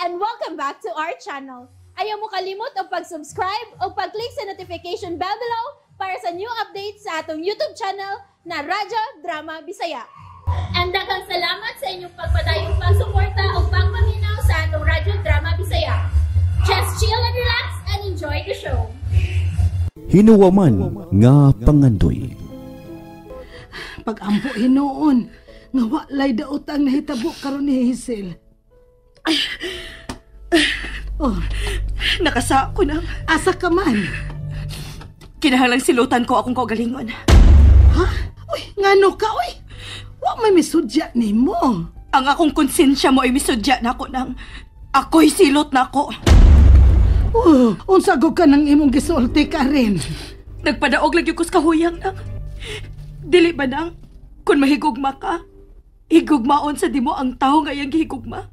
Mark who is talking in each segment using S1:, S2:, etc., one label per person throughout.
S1: And welcome back to our channel. Ayaw mo kalimot og pag-subscribe o pag-click sa notification bell below para sa new updates sa atong YouTube channel na Radyo Drama Bisaya. And daghang salamat sa inyong pagpadayong pagsuporta o pagpaminaw sa atong Radyo Drama Bisaya. Just chill and relax and enjoy the show.
S2: Hinuwaman nga pangandoy.
S3: Pag-ampo hinuon, nga walay daot ang nahitabo karon ni Hazel. Oh,
S4: Nakasa ko na.
S3: Asa ka man?
S4: Kinahanglang silutan ko akong kaugalingon.
S3: Ha? Uy, ngano ka, uy? Wa may misudya nimo.
S4: Ang akong konsensya mo ay misudya na ako nang ako'y silot na ako.
S3: Oh, unsa gud ka nang imong gisulti ka rin?
S4: Nagpadaog lagi ko sa kahuyang nang. Dili ba nang, kung mahigugma ka, higugmaon sa dimo ang tao nga iyang gihigugma.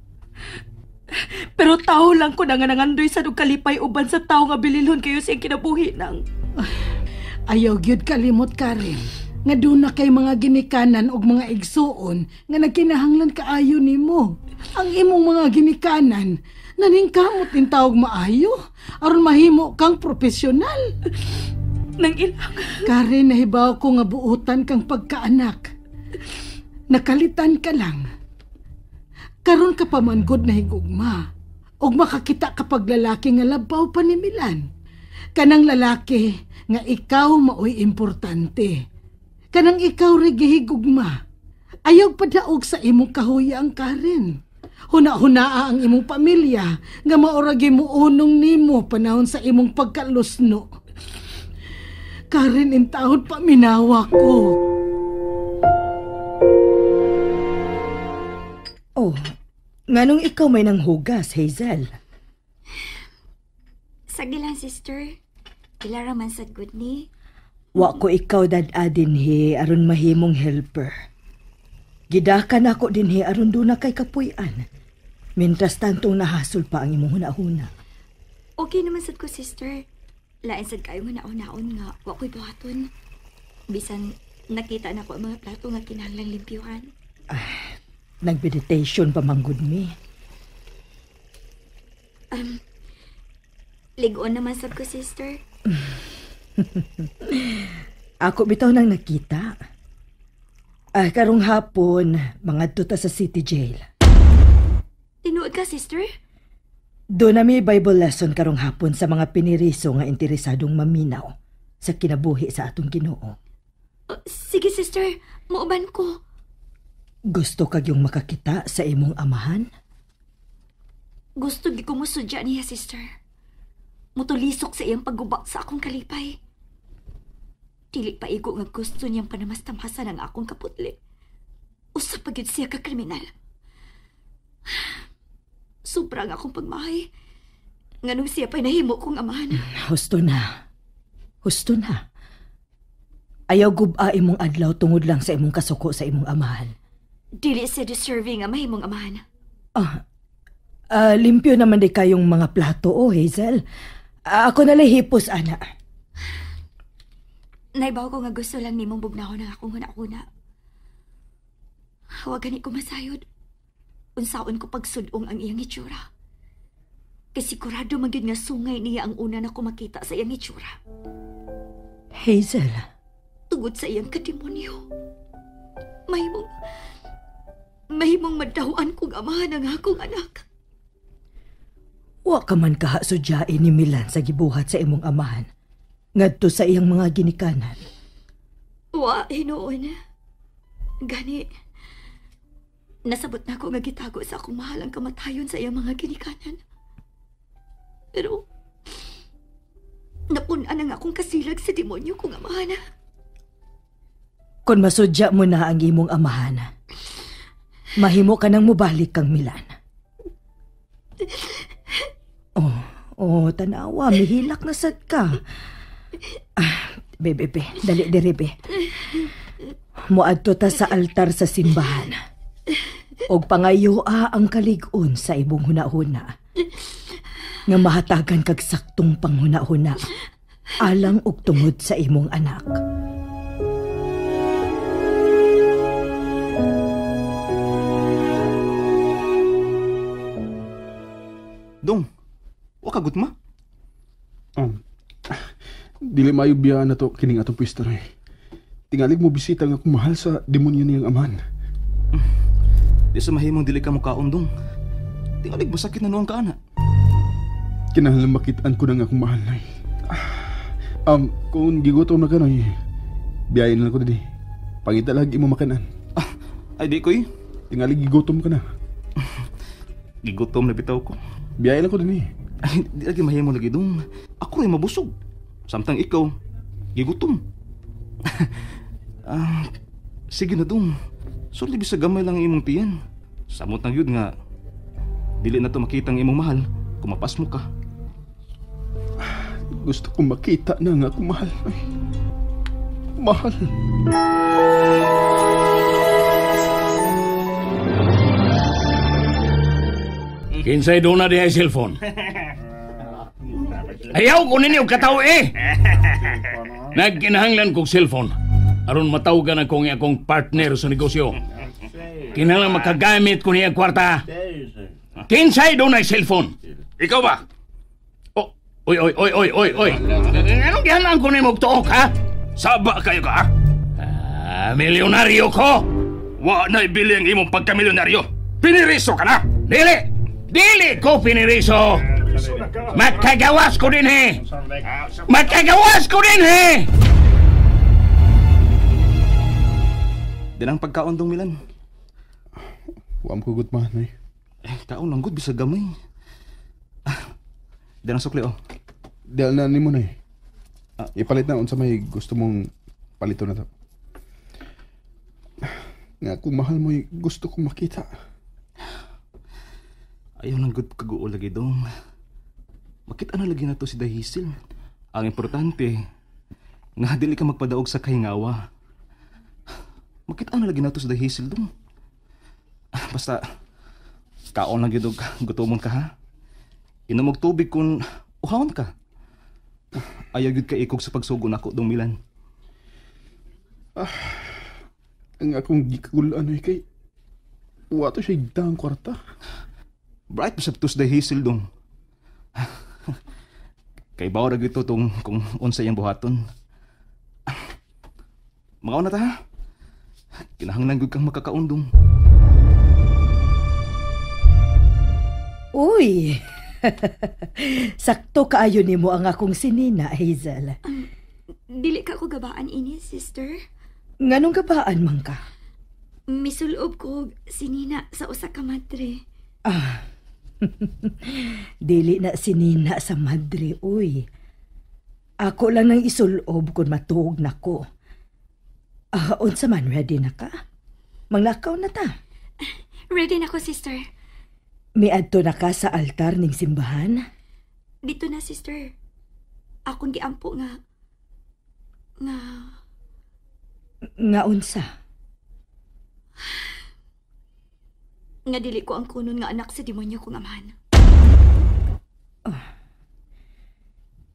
S4: Pero tao lang ko na nga nangandoy sa kalipay uban sa tao nga bililhon kayo sa iyang kinabuhi nang.
S3: Ayaw gyud kalimot ka rin. Nga duna kay mga ginikanan og mga igsuon nga nagkinahanglan kaayo nimo. Ang imong mga ginikanan naningkamot in tawag maayo aron mahimo kang profesional.
S4: Nang ilang.
S3: Karen, nahibaw ko nga buotan kang pagkaanak. Nakalitan ka lang. Karon ka pa man gud nahigugma. Og makakita ka pag lalaki nga labaw pa ni Milan. Kanang lalaki nga ikaw maoy importante. Kanang ikaw rin gihigugma. Ayaw padaog sa imong kahuyang, Karen. Huna-hunaa ang imong pamilya nga maoragi mo unong nimo panahon sa imong pagkalusno. Karen, intawod paminawa ko.
S5: Oh, nganong ikaw may nanghugas, Hazel?
S6: Sagdi lang, sister. Pila ra man sad gud ni.
S5: Wa ko ikaw dad-a dinhi aron mahimong helper. Gidakan ako dinhi aron duna kay kapuy-an. Mientras tantong nahasol pa ang imong hunahuna.
S6: Okay naman sad ko, sister. Lain sad kayo nga naon-naon nga wa ko'y buhaton. Bisan nakita na ko ang mga plato nga kinahanglang limpyuhan.
S5: Nag-meditation pa man gud mi.
S6: Ligon naman sad ko, sister.
S5: Ako bitaw nang nakita. Ah, karong hapon, mangadto ta sa city jail.
S6: Tinuod ka, sister?
S5: Doon na may Bible lesson karong hapon sa mga piniriso nga interesadong maminaw sa kinabuhi sa atong Ginoo.
S6: Oh, sige, sister. Muuban ko.
S5: Gusto kag yung makakita sa imong amahan?
S6: Gusto gi ko mosudya niya, sister. Mutulisok sa iyang pagguba sa akong kalipay. Dili pa igo nga gusto niyang panamastamasan ang akong kaputli. Usa pa gyud siya ka kriminal. Sobra ang akong pagmahay. Nganong siya pa'y nahimo kong amahan.
S5: Husto na. Husto na. Ayaw guba imong adlaw tungod lang sa imong kasuko sa imong amahan.
S6: Dili siya deserving nga mahimong amahan.
S5: Ah, limpyo naman di kayong mga plato, oh, Hazel. Ah, ako na hipos, ana.
S6: Naibaw ko nga gusto lang nimong bugnahon ang akong huna-huna. Wa gani ko masayod. Unsaon ko pagsudong ang iyang itsura. Kay sigurado man gyud nga sungay niya ang una na ko makita sa iyang itsura.
S5: Hazel.
S6: Tungod sa iyang kademonyo. Mahimong madawan kong amahan ang akong anak.
S5: Wa ka man kaha sudyain ni Milan sa gibuhat sa imong amahan. Ngadto sa iyang mga ginikanan.
S6: Wa, hinuon. Gani, nasabot na ako nga gitago sa akong mahal ang kamatayon sa iyang mga ginikanan. Pero, napun-an ang akong kasilag sa demonyo kong amahan.
S5: Kung masudya mo na ang imong amahan, mahimo ka nang mubalik kang Milan. Oh, tanawa, mihilak na sad ka. Ah, be, be, be, dali diri, be. Muadto ta sa altar sa simbahan. Og pangayoa ang kalig-on sa imong hunahuna. Nga mahatagan kag saktong panghunahuna alang og tungod sa imong anak.
S7: Dong, wa ka gutma?
S8: Dili maayo biya na to kining atong pwesto ray. Tingalig mo bisita nga akong mahal sa demonyo niyang amahan.
S7: Di sa mahimong dili ka mukaon, dong. Tingalig masakit na nuang ka, ana.
S8: Kinahanglan makitaan ko na nga akong mahal, nay. Kung gigutom na ka, nay, biyain lang ko dili. Pangita lagi mo makanan.
S7: Ay, di ko eh.
S8: Tingalig gigutom ka na.
S7: Gigutom na bitaw ko.
S8: Biyain lang ko dili.
S7: Ay, di lagi mahimo lagi, dong. Ako rin mabusog. Samtang ikaw, gigutom. Sige na, dong. Sulti bisag gamay lang ang imong tiyan. Samot na gyud nga dili na to makita ang imong mahal kung mapasmo ka.
S8: Gusto kong makita na nga akong mahal. Ay, mahal.
S9: Kinsay doon na dihay cellphone. Ayaw ko ninyo kataw eh. Nagkinahanglan kog cellphone. Aron matawgan ako ng akong partner sa negosyo. Kinahanglan makagamit ko niya kwarta. Kinsay doon ay cellphone.
S10: Ikaw ba?
S9: Oh, oy, oy, oy, oy, oy, oy. Anong gihanaan ko nimo og tuok, ha?
S10: Saba kayo ka, ha?
S9: Milyonaryo ko!
S10: Wa na ibili ang imong pagkamilyonaryo. Piniriso ka na!
S9: Dili! Dili ko piniriso! Makagawas ko din eh! Makagawas ko din eh!
S7: Din ang pagkaon, dong Milan.
S8: Wa mo kugot man, ay.
S7: Eh, kaon lang gud bisag gamay. Din ang sukli, oh.
S8: Dahil na nimo na eh. Ipalit na unsa may gusto mong palito na to. Nga kung mahal mo, gusto kong makita.
S7: Ayaw lang gud kaguol lagi, dong. Makita na lagi na to si Dahisil. Ang importante, nga dili ka magpadaog sa kahingawa. Makita na lagi na to si Dahisil, dong. Basta, kaon lang gyud og gutomon ka, ha? Inom og tubig kung uhawon ka. Ayaw gyud ka ikog sa pagsugo nako, dong Milan.
S8: Ang akong gikagulaan ay kay wa to siya igdang kwarta.
S7: Bright pa sa Tuesday Hazel, dong. Kay bawa ra gyud to tong kung unsa iyang buhaton. Mga na ta, ha? Kinahanglan gyud kang makakaundong.
S5: Uy. Sakto kaayo nimo ang akong sinina, Hazel.
S6: Dili ka ko gabaan ini, sister.
S5: Nganong gabaan man ka?
S6: Misulob ko sinina sa usa ka madre.
S5: Dili na sinina sa madre, uy. Ako lang nang isulob kung matuog na ko. Unsa man, ready na ka? Manglakaw na ta.
S6: Ready na ko, sister.
S5: Miadto na ka sa altar ning simbahan?
S6: Dito na, sister. Akong giampo nga
S5: Nga unsa?
S6: Nga dili ko ang kunon nga anak sa demonyo kong amahan.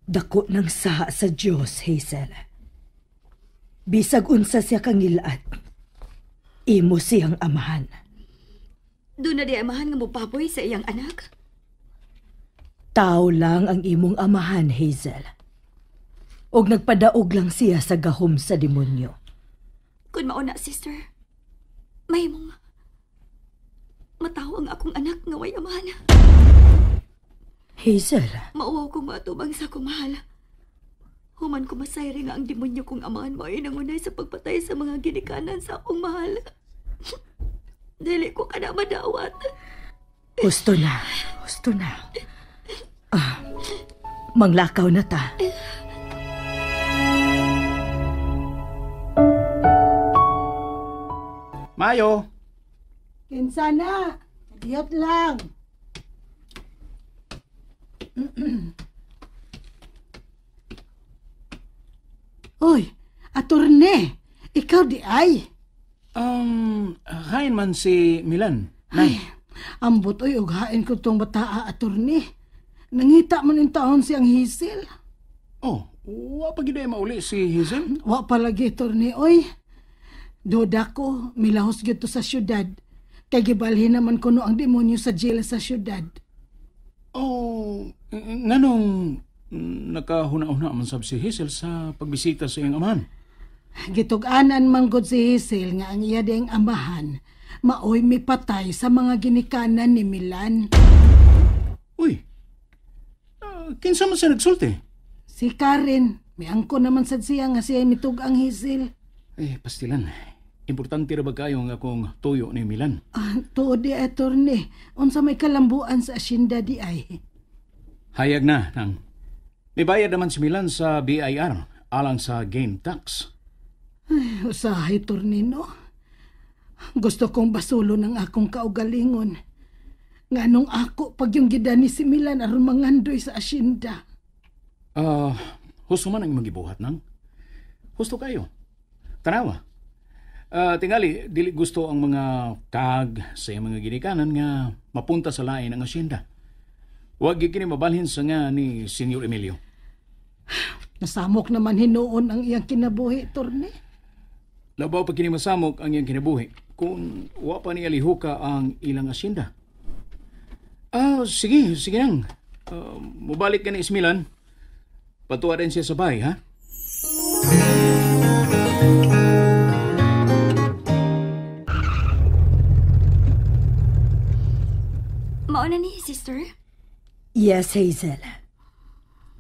S5: Dako ng saha sa Dios, Hazel. Bisag unsa siya kangilad, imo siyang amahan.
S6: Doon na di amahan nga mobaboy sa iyang anak?
S5: Tao lang ang imong amahan, Hazel. Og nagpadaog lang siya sa gahom sa demonyo.
S6: Kung mauna, sister, may mong mataw ang akong anak nga way amahan.
S5: Hazel.
S6: Mauwaw kong maatubang sa akong mahal. Human ko masayri nga ang demonyo kong amahan mao'y nangunay sa pagpatay sa mga ginikanan sa akong mahal. Dili ko ka na madawat.
S5: Gusto na. Gusto na. Manglakaw na ta.
S11: Mayo.
S3: Kinsa na? Diyot lang. Uy, atorne, ikaw di ay.
S11: Hain man si Milan.
S3: Ay, ambot oy, ughain ko tong bataa, atorne. Nangita man yung taon siyang Hazel.
S11: Oh, wa pa gid ay mauli si Hazel?
S3: Wa pa lagi, atorne, oy. Duda ko, milahos gyud to sa syudad. Kay gibalhin naman kuno ang demonyo sa jail sa syudad.
S11: Oh, nganong nakahuna-una man sab si Hazel sa pagbisita sa iyang amahan?
S3: Gitug-anan man gud si Hazel nga ang iya ding amahan maoy mipatay sa mga ginikanan ni Milan.
S11: Uy, kinsa man siya nagsulti?
S3: Si Karen, miangko naman sad siya nga siya mitug-ang Hazel.
S11: Eh, pastilan. Importante ra ba kayo nga akong tuyo ni Milan?
S3: Ah, tuod di, attorney. Unsa may kalambuan sa asyenda di ay.
S11: Hayag na, nang. Mibayad naman si Milan sa BIR alang sa game tax.
S3: Ay, usahay, Tornino. Gusto kong basulo ng akong kaugalingon. Nganong ako pag yung gidani si Milan aron mangandoy sa asyenda.
S11: Husto man ang imong gibuhat, nang. Husto kayo. Tanawa. Tingali, dili gusto ang mga kag sa iyang mga ginikanan nga mapunta sa lain ang asyenda. Huwag gyud kini mabalhin sa nga ni Senyor Emilio.
S3: Nasamok naman hinuon ang iyang kinabuhi, Torne.
S11: Labaw pa kini masamok ang iyang kinabuhi kung wa pa niya lihuka ang ilang asyenda. Sige, sige nang. Mubalik ka ni Ismilan. Patuwa din siya sa bahay, ha?
S6: Mauna ni, sister?
S5: Yes, Hazel.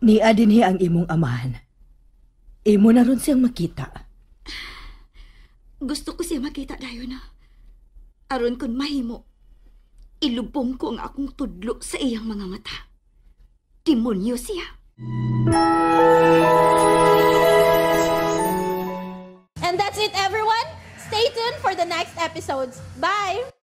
S5: Nia dinhi ang imong amahan. Imo na ron siyang makita.
S6: Gusto ko siya makita dayon na. Aron kun mahimo, ilubong ko ang akong tudlo sa iyang mga mata. Demonyo siya.
S1: And that's it, everyone. Stay tuned for the next episodes. Bye!